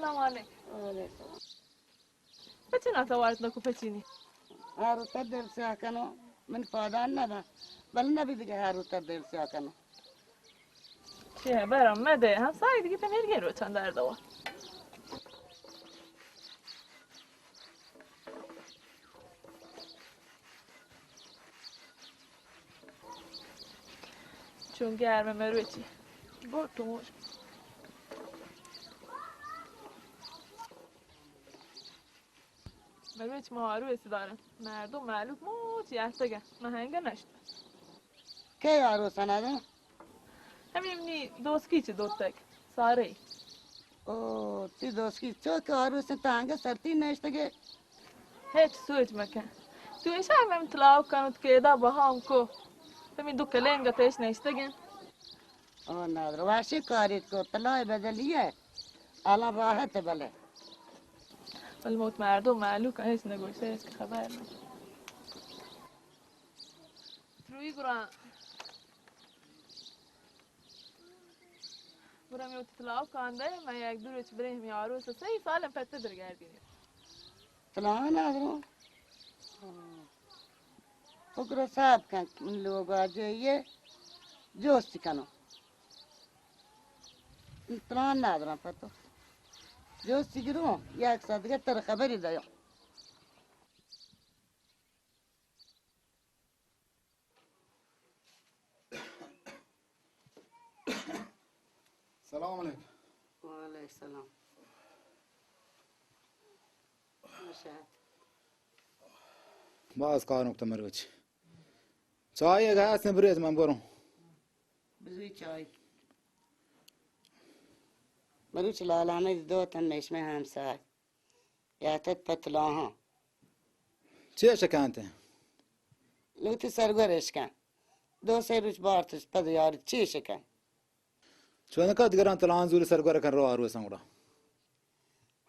السلام علیکم۔ وعلیکم۔ پچی نہ تو وارت نکو پچی نی؟ ہر روچ دل سیاہ کنو، من پادان نہ دا، بل نہ بی دگہ ہر روچ دل سیاہ کنو۔ چی ہے برم مدے، ہمسایہ دگہ تہ میرگی روچان در دوا۔ چون گرمه مروچی. گوتو موش. مروچ ما آروس دارم. مردم معلوم موچی اتگه. من هنگه نشت. کئے آروس ندارم؟ ہمے منی دوسکی چہ دوتک، سارے۔ او، تی دوسکی چو کہ آروس انت، تانگہ سرتی نشتگے؟ ہچ سوچ مکن۔ تو ایشا من تلاو کنت کہ ادا بہام کو۔ ہمے دو کلینگ تیش نشتگے۔ او نادر، واشی کاریت کو، تلائے بدلیے۔ الان راحت بلے۔ بل موت مردم معلوم ہچ نگوشے، ہچ خبر نہ۔ تروی گران۔ گڑا ہمے وتی تلاو کاندئے، من یک دو روچ بریں ہمے آروس ء، سئے سال ء پت ء درگردینیں۔ تلاو نادرو؟ تو گڑا صاحب کن، من لوگ ء جیئے جوست کنوں۔ تلاو نادراں پہ تو۔ جوست گروں، یک ساعت دیگہ ترا خبری دیوں۔ سلام علیکم۔ وعلیکم سلام۔ باز کاروں کتہ مروچ۔ چائے اگہ ہست بریز من بروں۔ بزوی چائے۔ مروچ لالا میں دو تن میش میں ہمسائے۔ یاتت پہ تلاہاں۔ چے شکنت؟ لوتی سرگور اشکن۔ دو سے روچ بارتش پد یاری چے شکن؟ چونکا دگران تلاہاں زوری سرگور کن رو آروساں گڑا۔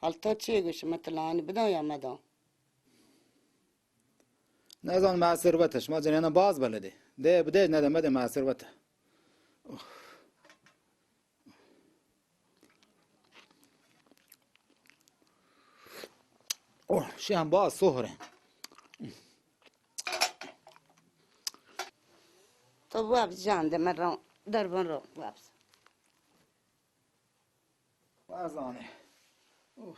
حال تو چے گوش، من تلاہانی بداں یا مداں؟ نزان ما ثروت، شما جنینا باز بلدے۔ دے بدے، ندے مدے، ما ثروت۔ اوہ، شی ہم باز سہر ہیں۔ تو وابس جان دے، من رو، دربن رو وابس۔ بازانے۔ اوہ۔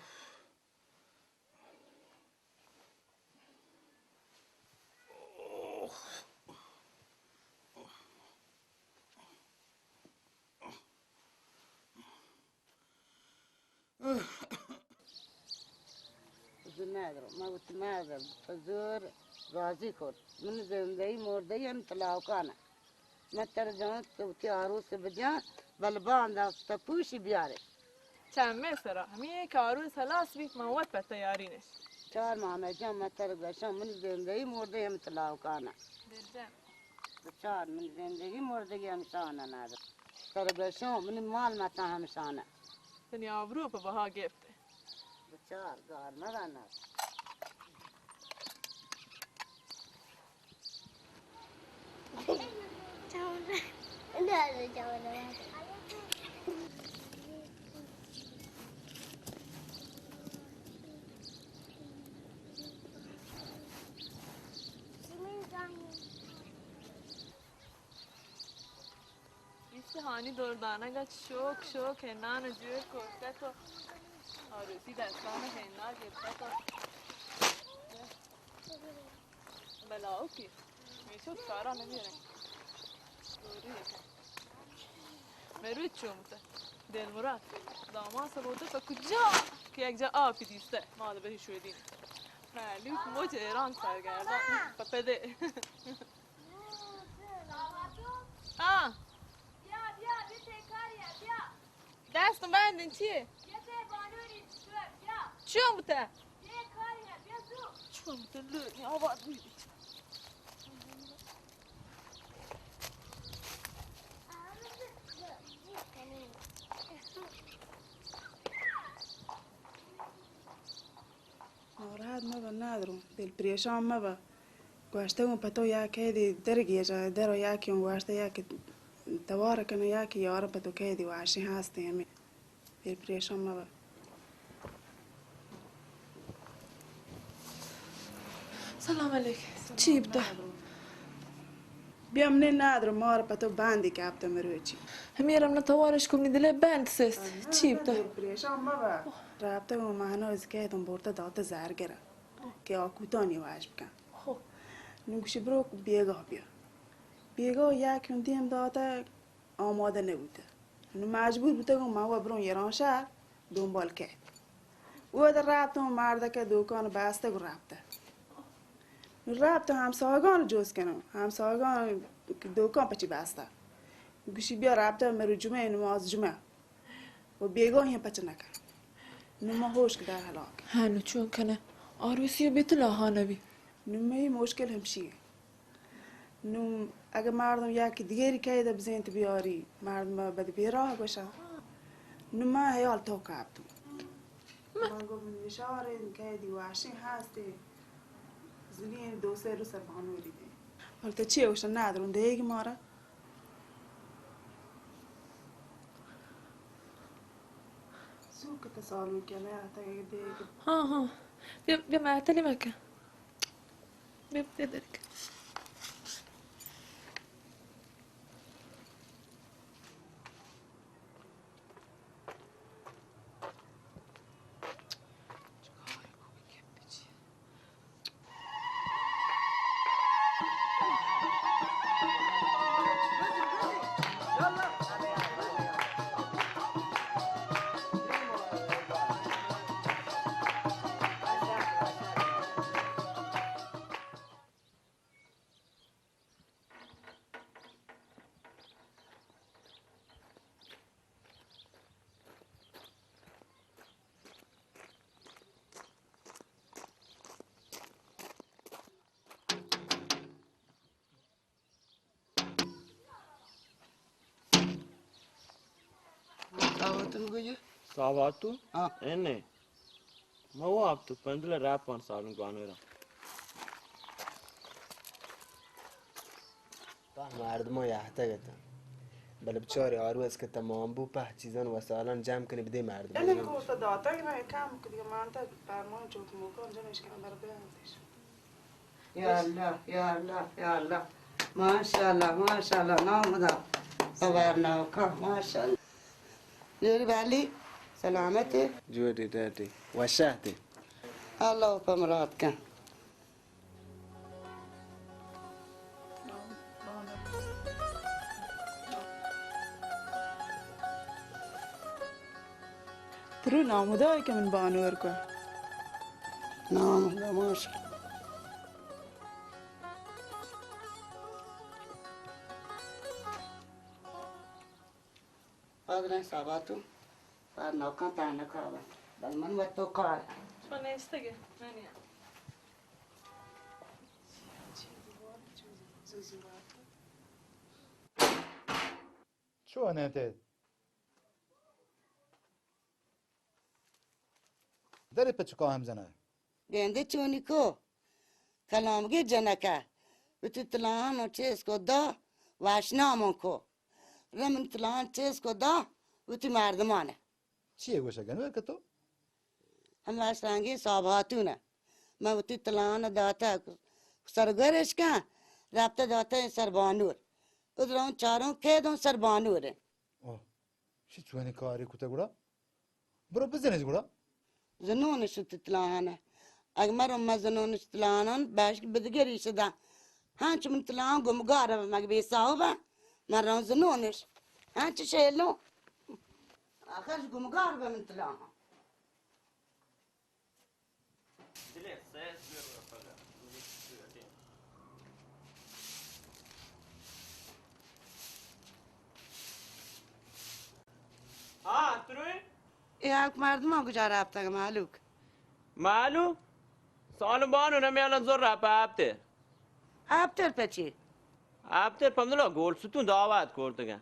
زنادر، ما وتی مادر پہ زور راضی کرت۔ من زندگی مردگی ہم تلاوکانہ۔ من ترا جان تو وتی آروس بجان، بل باندا تپوشی بیارے۔ چمے سرا، ہمے کہ آروس ہلاس بیت، من وت پہ تیاری نش۔ چار ماما جان، من ترا گوشاں، منی زندگی مردگی ہم تلاوکانہ۔ دلجم۔ بچار، منی زندگی مردگی ہمشانہ نادر۔ ترا گوشاں، منی مال متاں ہمشانہ۔ تنی آبرو پہ بہا گپت۔ بچار، گار مدان نادر۔ ایستی ہانی دور دانگ ء شوک شوک ء نان ء جوڑ کرتہ تو آروسی دستان ء ہنا گپتہ تو۔ بلا اوکی۔ میشو کارا نمیرن۔ دوری ہے۔ مروچ چون بوتہ؟ دلمراد۔ دامان سبوتہ پہ کجا کہ یک جا آپی دیستہ۔ ما بری شوی دین۔ معلوم مجھ ایران سرگردان۔ پہ پدے۔ ہاں۔ بیا، بیا، بیا، تئی کارے، بیا۔ دست بندن چیے؟ بیا، تئی بانوری، بیا۔ چون بوتہ؟ تئی کارے، بیا زو۔ چون بوتہ؟ لو، آباد بی۔ ناراحت مبہ نادرو، دل پریشان مبہ۔ گوشتگوں پہ تو یا کیدی در گیجا، در و یا کہ گوشتہ یا کہ توار کنہ یا کہ یار پہ تو کیدی واشی ہستے ہمے۔ دل پریشان مبہ۔ سلام علیکم. چی بوتہ؟ بیا منی نادر، مار پہ تو باندی کپتہ مروچی. ہمے رمنا توارش کو منی دلے بند سست. چی بوتہ؟ پریشان مبا. رابطہ گو مہناز کیتم برتہ داتہ زرگرا کہ آ کوتانی واش بکن. نو گوشی برو بیگاہ بیا. بیگاہ یک دیم داتہ آمادہ نبوتہ. نو مجبور بوتہ گو من و برون ایرانشہر دنبال کیت. اودا رپتم، مردکہ دوکان بستگ و رپتہ. نو رپتم ہمساہگان جست کنم، ہمساہگان کہ دوکان پچی بستہ. گوشی بیا رپتہ مرو جمعہ نماز جمعہ و بیگاہی پچ نکن. نو ما ہوش کہ در ہلاک. ہاں، نو چون کنہ؟ آروسی و بیت لاہا نبی. نو مئی مشکل ہمشی. نوں اگہ مردم یکے دگری کئیدا بزینت بیاری، مردم بد بیراہ گوشاں. نوں من ہیال تو کپتوں. من گوں من نشاریں کئیدی واشیں ہستے، زنی دو سے روز بانوری دیں. ولی تو چی گوشن نداروں دیگی مارا؟ سوک تا سالوں کیا میں آتا ہے دیگی. ہاں، ہاں. بیا، بیا، میں تلی مکہ. بیا، بیا درک. ساواتون گوجے؟ ساواتون؟ ہاں. اے نے. ما واب تو پندل راپان سالوں گوانو را. پہ مردماں یہتگ اتاں. بلے بچارے آروس کہ تمام بو پہ چیزان وسالان جمع کنی بدے مردم. اے کو تو داتا کہ میں کام کدی مانتا پہ من چوک موکان جنش کنم بر بیان دیش. یا اللہ، یا اللہ، یا اللہ. ماشاءاللہ، ماشاءاللہ، نام خدا. خبر نہ کا، ماشاءاللہ. جوری بالی، سلامت ہے؟ جوری ڈاڈی، وشاتے. اللہ پہ مراد کن. ترو نامدار کہ من بانور کو. نام نماش. پادریں ساباتو، پاد نوکاں تہنا کار انت. بل من وت تو کار. تو نیستگے، منی. چو انت؟ درے پچکا ہم زنائے. گندے چونی کو؟ کلامگی جنکا وتی تلان و چیز کو دا، واشناموں کو. رمن تلان چیز کو دا، وتی مردمانے. چی گوشہ گنور کہ تو؟ ہم واشرنگی صاحب ہاتون. من وتی تلان داتا سرگرش کن، رابطہ داتا سربانور. ادرون چاروں کیدوں سربانور. اوہ، شی چونی کاری کتا گڑا؟ برو بزنش گڑا. زنونش تلاہانہ. اگہ مرو ما زنونش تلاہانان، باشک بدگری شدہ. ہنچ من تلاہان گمگار بہ مگ بے صاحبہ. من رو زنونش. ہنچ شیلو. آخر گمگار بہ من تلاہان. ہاں، تروی؟ اے ہلک مردماں کجا رپتگ مالوک؟ مالو؟ سالم بانو نمیالن زر رپا آپتر. آپتر پچی؟ آپتر پمدلا گول ستون دعوت کرتگن.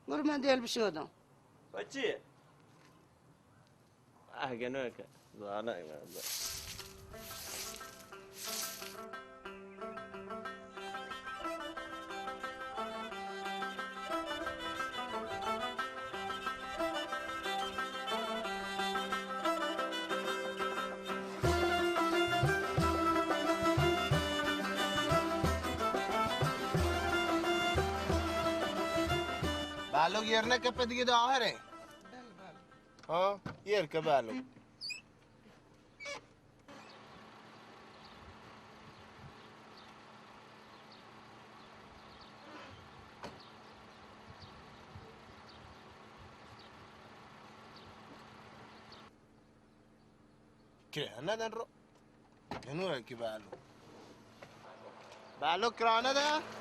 گل من دل بشودم. پچی؟ آ، گنوک. زانگ. بالو، ایر نہ کپے دگہ داہر ایں۔ ہاں، ایر کہ بالو۔ کرانہ دن رو۔ جنو ہے کہ بالو۔ بالو کرانہ دے۔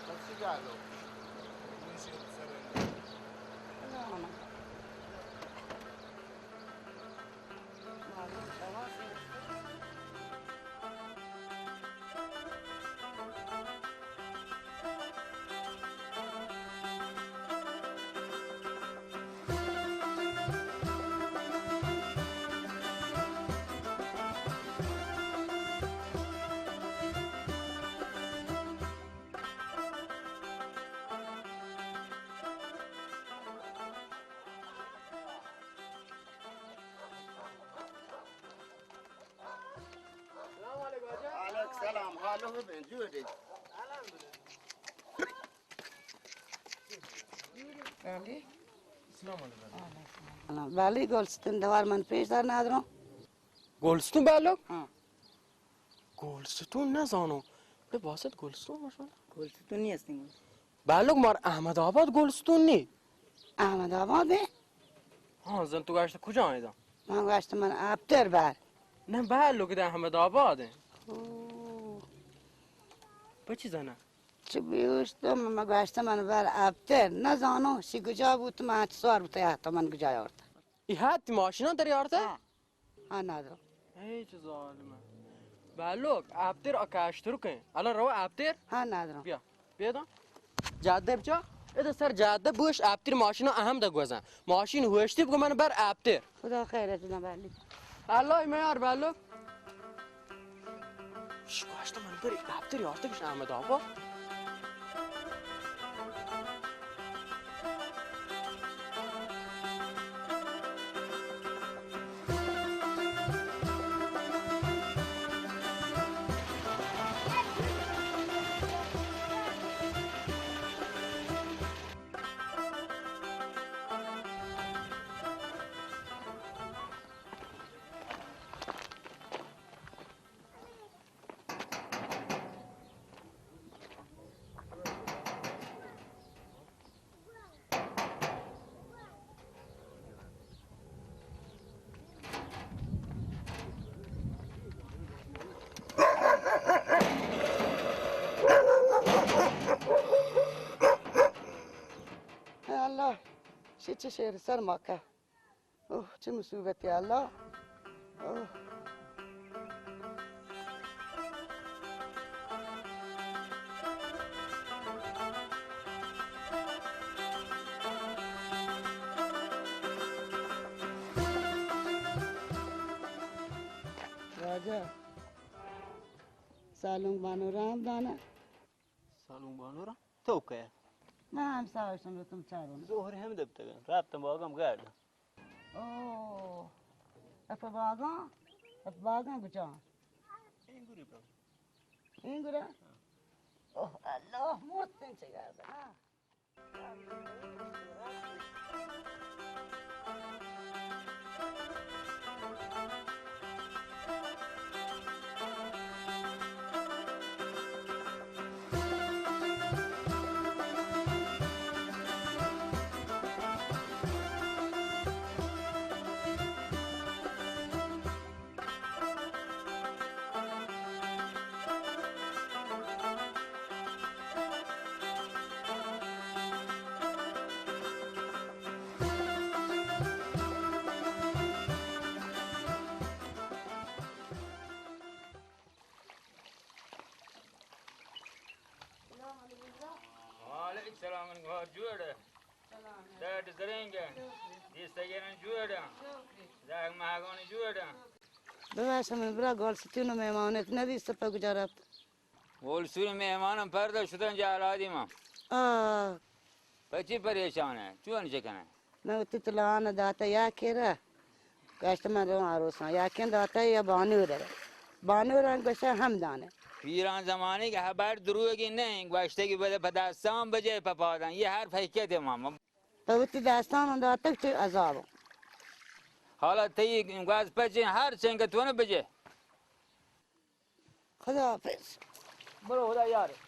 بس بالو۔ سلام علیکم واجہ۔ وعلیکم سلام، حال ہو بین، جوڑ ئے؟ بلے۔ بلے، گلستون دوار من پیش دار ندارم۔ گلستون بالک؟ ہاں۔ گلستون نزانو۔ بلے باسط گلستون مشان؟ گلستون نی ہستیں۔ بالک مار احمد آباد گلستون نی۔ احمد آباد ہے؟ ہاں، زن تو گشت کجا آئے دا؟ من گشت من اپتر بر۔ نہ، بالک دا احمد آباد ہے۔ او۔ پچی زنا؟ چہ بیوشتم، من گوشت من بر اپتر، نزانو شی کجا بوت، من چہ سوار بوت، یا تو من کجا آورت۔ ای ہات ماشیناں در آورت؟ ہاں۔ ہاں، نادرو۔ اے چہ ظالم۔ بالوک، اپتر آ کاشتر کن۔ الان رو اپتر؟ ہاں، نادرو۔ بیا، بیا دا۔ جادہ بچا، ادا سر جادہ بوش اپتر ماشیناں اہم دا گوزن۔ ماشین ہوشتی بگو من بر اپتر۔ خدا خیرت نہ بالی۔ اللہ میار بالوک۔ شکاشت من بری دفتری آرتگش احمد آباد۔ اے اللہ، شی چہ شیر سر ماکہ۔ اوہ، چه مصیبتی الله. اوه. واجہ، سالونک بانو رام دانا. سالونک بانو رام؟ تو کئے؟ من همسایه شم، رتم چارون. ظهر هم دبتگن، رابطه باغم گردم. اوه. اف باغاں؟ اف باغاں کجا؟ اینگورے برو. اینگورا؟ اوه، الله، مرتن چه گردن، ها. وعلیکم سلام، گوار جوڑ ئے؟ سلام. درد زرنگ ئے؟ شکر. دیستگیران جوڑ ئے؟ شکر. زاگ ماگان جوڑ ئے؟ ببخش من برا گلستون مہمانت ندیست پہ کجا رفت؟ گلستون مہمانم پردہ شدن جہل آدی ما. آہ. پچی پریشان ئے؟ چون چکنئے؟ من وتی تلوان داتہ یکے را، گشت من رو آروساں، یکیں داتہ یا بانور را. بانور گوشہ ہم دانے. پیران زمانی کہ ہبر دروگی نہ انت، گوشتگی بلے پہ دستان بجے پہ پادان، یہ ہر فیکت ماما۔ پہ وتی دستان داتگ چہ عذاب۔ حالا تئی گواز پچیں ہر چنگ تو نہ بجے۔ خدا حافظ۔ برو خدا یار۔